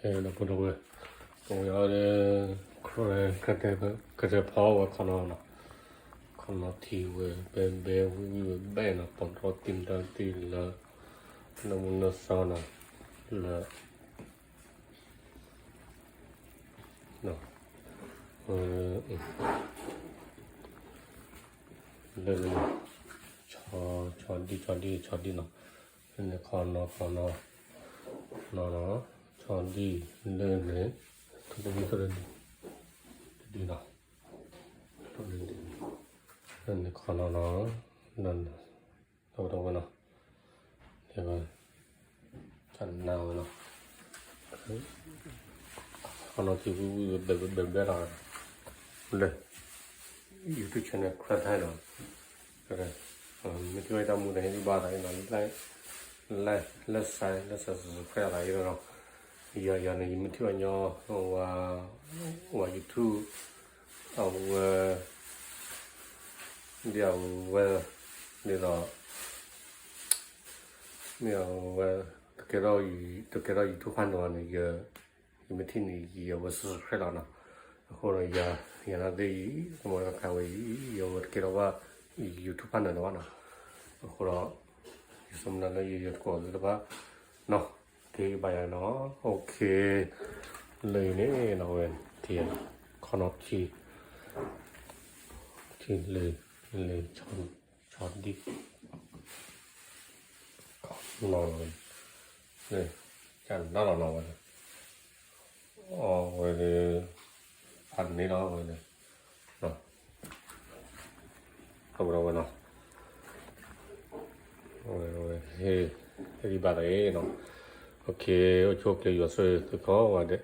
ဒီပုၢ်ဒီဝဲၢ်, ပဝဲအံၤဒီး ခရဲ ခရဲတဲဖီဝဲခီနီၤနီၤ, ခီနီၤထံဝဲဘဲဘဲဝံၣ်ဝံၣ်ဝဲဘဲနီၤ, ပိာ်တြီတံၤမတၤတံၤလၢ လၢမူနၢ်စီနီၤ, လၢ လၢ ဆီဒံၣ် ဆီဒံၣ် ဆီဒံၣ် ဆီဒံၣ်နီၤ, န့ၣ်ခီနီၤ ခီနီၤ နီၤနီၤ, ဆီဒံၣ်လၢန့ၣ် တဒံၣ် တဒံၣ်နီၤ, တဒံၣ် န့ၣ်ခီနီၤနီၤ, ဒီးဝဲနီၤ, တနၤဝဲနီၤ, ခီနီၤထံဝံၣ်ဝံၣ်ဘဲဘဲဘဲလီၤ, လၢ YouTube channel ခရဲတဲနီၤ, မ့ၢ်ထံၣ်ဘၣ်တၢ်မူဒီးဟ့ၣ်ဂံၢ်ဘါသးအံၤနီၤ, like လၢ subscribe သးအံၤနီၤ, ယၤယၤန့ၣ် ယမ့ၢ်ထံၣ်ဘၣ်ညီ ဝဲ YouTube အဝဲ ဒ်အဝဲ ဒ်သိး မ့ၢ်အဝဲ တကဲထီၣ် တကဲထီၣ် YouTube ဖးန့ၣ်ဘၣ်န့ၣ် ယမ့ၢ်ထံၣ်န့ၣ် ယဝဲ subscribe လီၤနီၤ, အဃိဒီး ယၤနာ်သ့ၣ်အံၤ ကမၤကခးဝဲအံၤ ယဝဲတကဲထီၣ်ဘၣ် YouTube ဖးန့ၣ်လၢၤဘၣ်နီၤ, အဃိဒီး ယဆိကမိၣ်လၢယ ယသကိးသ့ၣ်တဖၣ်နီၤ, ကဟ့ၣ်ဂံၢ်ဘါယၤနီၤ, OK လၢအံၤန့ၣ်နီၤဝဲ ထံ ခီနီၤထံ ထံလၢ လၢ ဆီဒံၣ် နီၤ လၢ ကနၣ်လီၤနီၤဝဲ အဝဲ ဖးန့ၣ်လီၤဝဲ အဝဲဝဲနီၤ ဝဲ ဟ့ၣ်ဂံၢ်ဘါသးအံၤနီၤ, OK အိၣ်ဆူၣ်အိၣ်ချ့ယွၤဆိၣ်ဂ့ၤသုကိးဂၤဒဲး